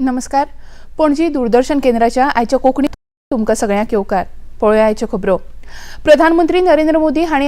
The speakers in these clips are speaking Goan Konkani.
नमस्कार, पणजी दूरदर्शन केंद्राच्या आयच्या कोंकणी तुमकां सगळ्यांक येवकार. पळोवया आयच्यो खबरो. प्रधानमंत्री नरेंद्र मोदी हांणी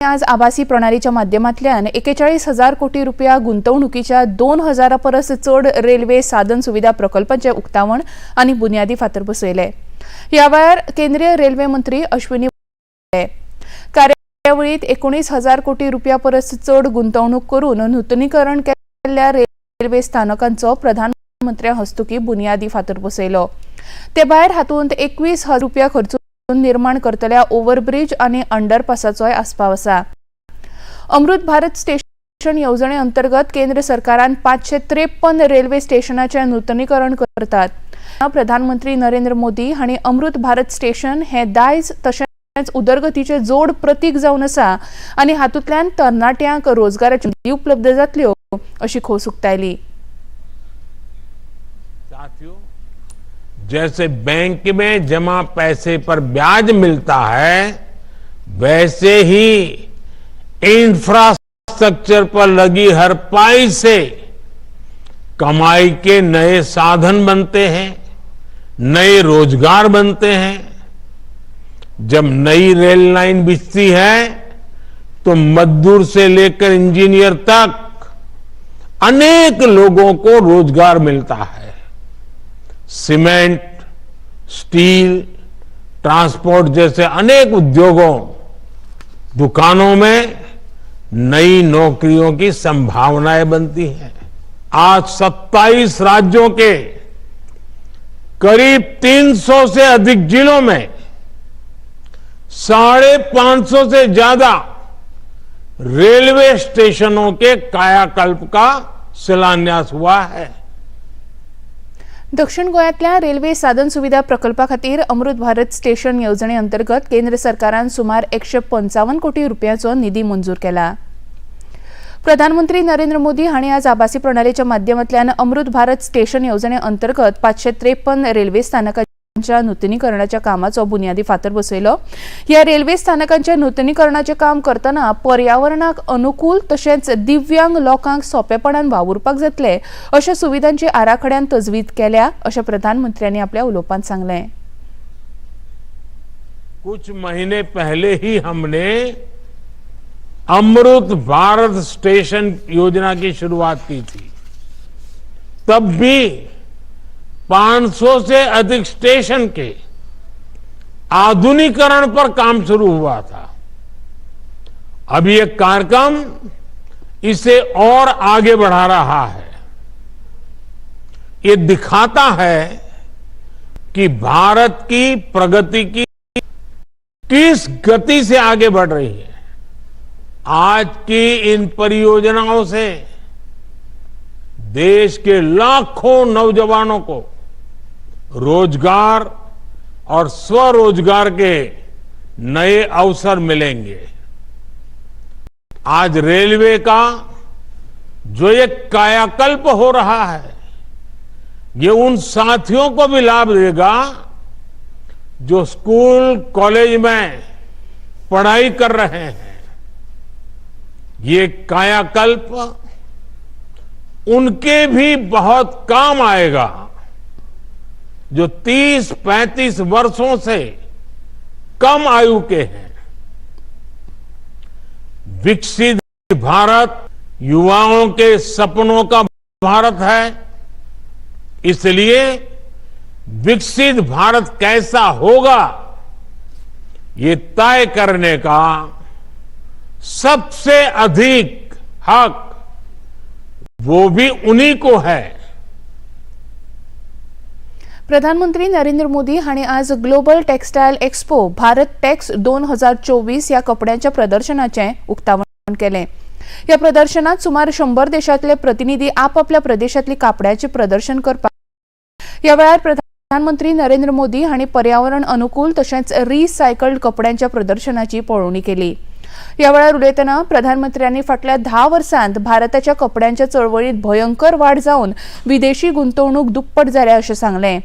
आज आभासी प्रणालीच्या माध्यमांतल्यान 41,000 कोटी रुपया गुंतवणुकीच्या 2000 परस चड रेल्वे साधन सुविधा प्रकल्पांचे उक्तावण आनी बुन्यादी फातर बसयले. ह्या वेळार केंद्रीय रेल्वे मंत्री अश्विनी कार्यावळीत 19,000 कोटी रुपया परस चड गुंतवणूक करून नुतनीकरण केल्ल्या रेल्वे स्थानकांचो प्रधानमंत्र्या हस्तुकी बुन्यादी फातर बसयलो. ते भायर हातूंत 21,000 रुपया खर्चून निर्माण करतल्या ओव्हरब्रिज आनी अंडरपासाचोय आस्पाव आसा. अमृत भारत स्टेशन येवजणे अंतर्गत केंद्र सरकारान 553 रेल्वे स्टेशनाचें नुतनीकरण करतात. प्रधानमंत्री नरेंद्र मोदी हांणी अमृत भारत स्टेशन हें दायज तशेंच उदरगतीचें जोड प्रतीक जावन आसा आनी हातूंतल्यान तरणाट्यांक रोजगाराच्यो संदी उपलब्ध जातल्यो अशी खोस उक्तायली. साथियों, जैसे बैंक में जमा पैसे पर ब्याज मिलता है, वैसे ही इंफ्रास्ट्रक्चर पर लगी हर पाई से कमाई के नए साधन बनते हैं, नए रोजगार बनते हैं। जब नई रेल लाइन बिछती है तो मजदूर से लेकर इंजीनियर तक अनेक लोगों को रोजगार मिलता है। सीमेंट, स्टील, ट्रांसपोर्ट जैसे अनेक उद्योगों, दुकानों में नई नौकरियों की संभावनाएं बनती हैं। आज 27 राज्यों के करीब 300 से अधिक जिलों में 550 से ज्यादा रेलवे स्टेशनों के कायाकल्प का शिलान्यास हुआ है। दक्षिण गोंयांतल्या रेल्वे साधन सुविधा प्रकल्पा खातीर अमृत भारत स्टेशन येवजणे अंतर्गत केंद्र सरकारान सुमार 155 कोटी रुपयांचो निधी मंजूर केला. प्रधानमंत्री नरेंद्र मोदी हांणी आज आभासी प्रणालीच्या माध्यमांतल्यान अमृत भारत स्टेशन येवजणे अंतर्गत 553 रेल्वे स्थानकांच्या नुतनीकरणाच्या कामाचो बुन्यादी फातर बसयलो. ह्या रेल्वे स्थानकांच्या नुतनीकरणाचें काम करतना पर्यावरणाक अनुकूल तशेंच दिव्यांग लोकांक सोंपेपणान वावुरपाक जातले अशा सुविधांची आराखड्यान तजवीज केल्या अशें प्रधानमंत्र्यांनी आपल्या उलोवपांत सांगलें. कुछ महीने पहले ही हमने अमृत भारत स्टेशन योजना की शुरुआत की थी। तब भी 500 से अधिक स्टेशन के आधुनिकीकरण पर काम शुरू हुआ था। अभी एक कार्यक्रम इसे और आगे बढ़ा रहा है। ये दिखाता है कि भारत की प्रगति की किस गति से आगे बढ़ रही है। आज की इन परियोजनाओं से देश के लाखों नौजवानों को रोजगार और स्वरोजगार के नए अवसर मिलेंगे। आज रेलवे का जो एक कायाकल्प हो रहा है, ये उन साथियों को भी लाभ देगा जो स्कूल, कॉलेज में पढ़ाई कर रहे हैं। ये कायाकल्प उनके भी बहुत काम आएगा जो 30-35 वर्षों से कम आयु के हैं। विकसित भारत युवाओं के सपनों का भारत है। इसलिए विकसित भारत कैसा होगा, ये तय करने का सबसे अधिक हक वो भी उन्हीं को है। प्रधानमंत्री नरेंद्र मोदी हांणी आज global textile expo Bharat tax 2024 ह्या कपड्यांच्या प्रदर्शनाचें उक्तावण केलें. ह्या प्रदर्शनात सुमार 100 देशांतले प्रतिनिधी आपापल्या प्रदेशांतली कापड्याचें प्रदर्शन करपाक. ह्या वेळार प्रधानमंत्री नरेंद्र मोदी हांणी पर्यावरण अनुकूल तशेंच रिसायकल्ड कपड्यांच्या प्रदर्शनाची पळोवणी केली. ह्या वेळार उलयतना प्रधानमंत्र्यांनी फाटल्या 10 वर्सांत भारताच्या कपड्यांच्या चळवळीत भयंकर वाड जावन विदेशी गुंतवणूक दुप्पट जाल्या अशें सांगलें.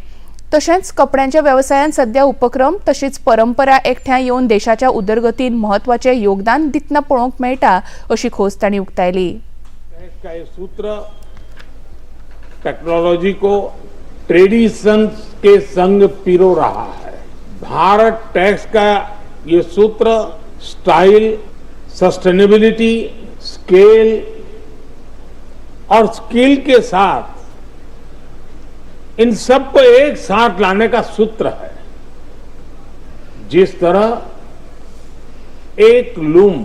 तशेंच कपड्यांच्या वेवसायांत सध्या उपक्रम तशीच परंपरा एकठांय येवन देशाच्या उदरगतीन म्हत्वाचें योगदान दितना पळोवंक मेळटा अशी खोस तांणी उक्तायली. का ये सूत्र टेक्नोलॉजी को ट्रेडिशंस के संग पिरो रहा है। भारत टैक्स का ये सूत्र स्टाइल, सस्टेनेबिलिटी, स्केल और स्किल के साथ इन सबको एक साथ लाने का सूत्र है। जिस तरह एक लूम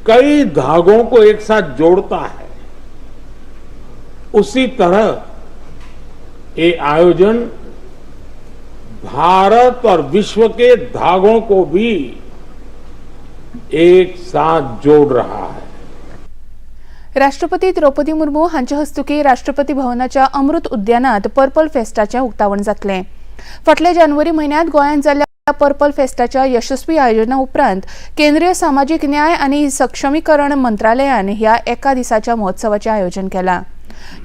कई धागों को एक साथ जोड़ता है, उसी तरह ये आयोजन भारत और विश्व के धागों को भी एक साथ जोड़ रहा है। राष्ट्रपती द्रौपदी मुर्मू हांचे हस्तुकीं राष्ट्रपती भवनाच्या अमृत उद्यानात पर्पल फेस्टाचें उक्तावण जातलें। फाटल्या जानेवारी म्हयन्यांत गोंयांत जाल्ल्या पर्पल फेस्टाच्या यशस्वी आयोजना उपरांत केंद्रीय सामाजीक न्याय आनी सक्षमीकरण मंत्रालयान ह्या एका दिसाच्या महोत्सवाचें आयोजन केलां।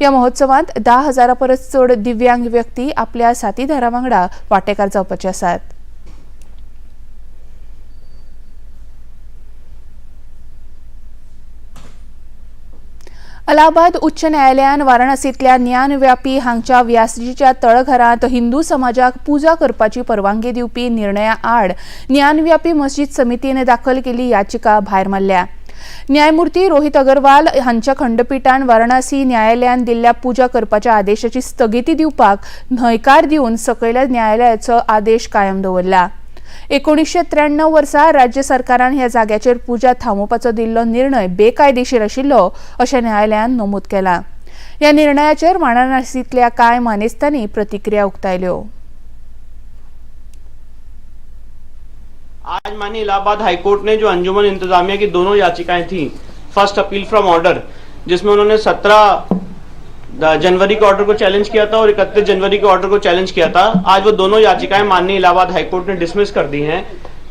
ह्या महोत्सवांत 10,000 परस चड दिव्यांग व्यक्ती आपल्या साथीदारा वांगडा वांटेकार जावपाचे आसात। अलाहाबाद उच्च न्यायालयान वाराणसींतल्या ज्ञानव्यापी हांगच्या व्यासजीच्या तळघरांत हिंदू समाजाक पुजा करपाची परवानगी दिवपी निर्णया आड ज्ञानव्यापी मस्जिद समितीन दाखल केल्ली याचिका भायर मारल्या। न्यायमूर्ती रोहित अगरवाल हांच्या खंडपीठान वाराणसी न्यायालयान दिल्ल्या पुजा करपाच्या आदेशाची स्थगिती दिवपाक न्हयकार दिवन सकयल्या न्यायालयाचो आदेश कायम दवरला। 1993 वर्सा राज्य सरकारान ह्या जाग्याचेर पुजा थांबोवपाचो दिल्लो निर्णय बेकायदेशीर आशिल्लो अशें न्यायालयान नमूद केलां। ह्या निर्णयाचेर वाराणसींतल्या कांय मानेस्तांनी प्रतिक्रिया उक्तायल्यो। आज माननीय इलाहाबाद हाईकोर्ट ने जो अंजुमन इंतजामिया की दोनों याचिकाएं थी, फर्स्ट अपील फ्रॉम ऑर्डर, जिसमें उन्होंने 17 जनवरी के ऑर्डर को चैलेंज किया था और 31 जनवरी के ऑर्डर को चैलेंज किया था, आज वो दोनों याचिकाएं माननीय इलाहाबाद हाईकोर्ट ने डिसमिस कर दी हैं।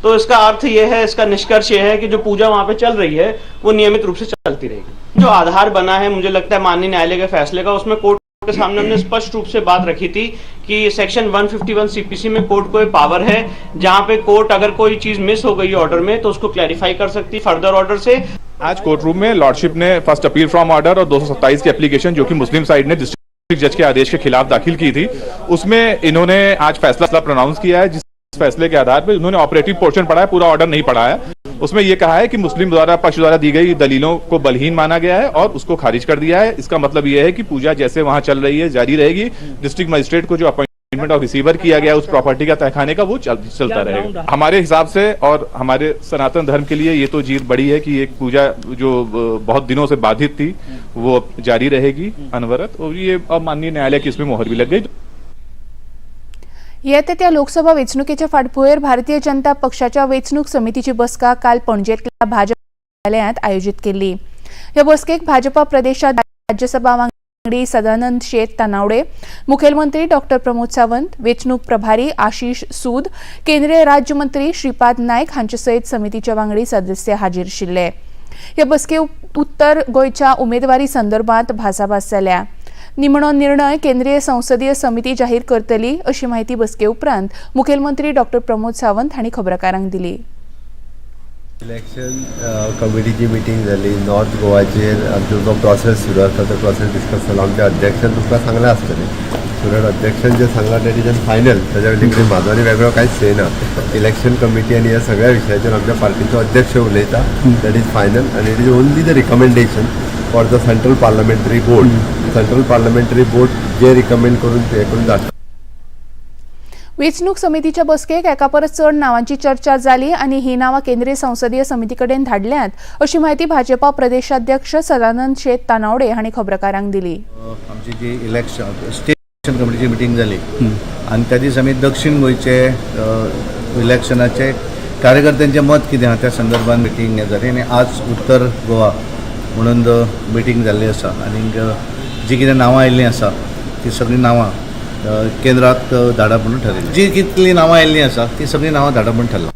तो इसका अर्थ ये है, इसका निष्कर्ष ये है कि जो पूजा वहां पे चल रही है वो नियमित रूप से चलती रहेगी। जो आधार बना है, मुझे लगता है माननीय न्यायालय के फैसले का, उसमें कोर्ट के सामने हमने स्पष्ट रूप से बात रखी थी कि सेक्शन 151 सीपीसी में कोर्ट को पावर है, जहां पे कोर्ट अगर कोई चीज मिस हो गई ऑर्डर में तो उसको क्लैरिफाई कर सकती फर्दर ऑर्डर से। आज कोर्ट रूम में लॉर्डशिप ने फर्स्ट अपील फ्रॉम ऑर्डर और 227 की एप्लीकेशन, जो कि मुस्लिम साइड ने डिस्ट्रिक्ट जज के आदेश के खिलाफ दाखिल की थी, उसमें इन्होंने आज फैसला प्रोनाउंस किया है, जिस फैसले के आधार पर उन्होंने ऑपरेटिव पोर्शन पढ़ा है, पूरा ऑर्डर नहीं पढ़ा है। उसमें यह कहा है कि मुस्लिम द्वारा पक्ष द्वारा दी गई दलीलों को बलहीन माना गया है और उसको खारिज कर दिया है। इसका मतलब यह है कि पूजा जैसे वहां चल रही है जारी रहेगी। डिस्ट्रिक्ट मजिस्ट्रेट को जो अपॉइंटमेंट ऑफ रिसीवर किया गया उस प्रॉपर्टी का तहखाने का, वो चलता रहेगा। हमारे हिसाब से और हमारे सनातन धर्म के लिए ये तो जीत बड़ी है कि एक पूजा जो बहुत दिनों से बाधित थी वो अब जारी रहेगी अनवरत और ये अब माननीय न्यायालय की इसमें मोहर भी लग गई। येता त्या लोकसभा वेंचणुकेच्या फाटभुंयेर भारतीय जनता पक्षाच्या वेंचणूक समितीची बसका काल पणजेंतल्या भाजप कार्यालयांत आयोजीत केल्ली। हे बसकेक भाजपा प्रदेशाध्यक्ष, राज्यसभा वांगडी सदानंद शेट तानावडे, मुखेलमंत्री डॉक्टर प्रमोद सावंत, वेंचणूक प्रभारी आशिश सूद, केंद्रीय राज्यमंत्री श्रीपाद नायक हांचे सयत समितीचे वांगडी सदस्य हाजीर आशिल्ले। हे बसके उत्तर गोंयच्या उमेदवारी संदर्भात भासाभास जाल्या। निमणो निर्णय केंद्रीय संसदीय समिती जाहीर करतली अशी माहिती बसके उपरांत मुखेलमंत्री डॉक्टर प्रमोद सावंत हांणी खबराकारांक दिली। इलेक्शन कमिटीची मिटींग जाली। नॉर्थ गोवाचेर आमचो जो प्रोसेस सुरू आसा तो प्रोसेस डिस्कस जालो। आमच्या अध्यक्षान तुमकां सांगलां आसतलें, सो अध्यक्षान जें सांगलां that is final. ताज्या वयले कडेन म्हाजो आनी वेगळो कांयच से ना। इलेक्शन कमिटी आनी ह्या सगळ्या विशयाचेर आमच्या पार्टीचो अध्यक्ष उलयता, that is final आनी it is only the recommendation for the Central Parliamentary Board. Central Parliamentary Board J recommend करून हे करून धाडटा। वेंचणूक समितीच्या बसकेक एका परस चड नावांची चर्चा जाली आनी ही नांवां केंद्रीय संसदीय समिती कडेन धाडल्यांत अशी म्हायती भाजपा प्रदेशाध्यक्ष सदानंद शेट तानावडे हांणी खबराकारांक दिली। आमची जी इलेक्शन स्टेट इलेक्शन कमिटीची मिटींग जाली आनी त्या दीस आमी दक्षीण गोंयचे इलेक्शनाचे कार्यकर्त्यांचें मत कितें आहा त्या संदर्भात मिटींग हें जाली आनी आज उत्तर गोवा म्हणून मिटींग जाल्ली आसा आनीक जी कितें नांवां आयिल्लीं आसा ती सगळीं नांवां केंद्राक धाडप म्हणून ठरयलें। जी कितलीं नांवां आयिल्लीं आसा ती सगळीं नांवां धाडप म्हणून ठरलां।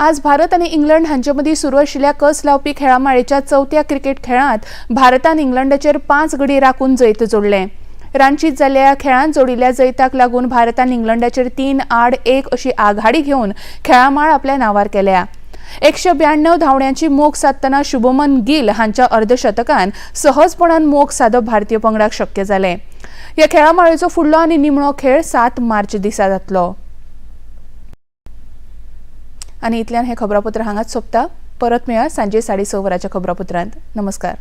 आज भारत आनी इंग्लंड हांचे मदीं सुरू आशिल्ल्या कस लावपी खेळां माळेच्या चवथ्या क्रिकेट खेळांत भारतान इंग्लंडाचेर 5 गडी राखून जैत जोडलें। रांचीत जाल्ल्या खेळांत जोडिल्ल्या जैताक लागून भारतान इंग्लंडाचेर 3-1 अशी आघाडी घेवन खेळामाळ आपल्या नांवार केल्या। 192 धांवड्यांची मोख सादतना शुभमन गिल हांच्या अर्दशतकान सहजपणान मोख सादप भारतीय पंगडाक शक्य जालें. ह्या खेळामाळेचो फुडलो आनी निमणो खेळ 7 मार्च दिसा जातलो. आनी इतल्यान हें खबरापत्र हांगाच सोंपता. परत मेळया सांजे 6:30 वरांच्या खबरापत्रांत. नमस्कार.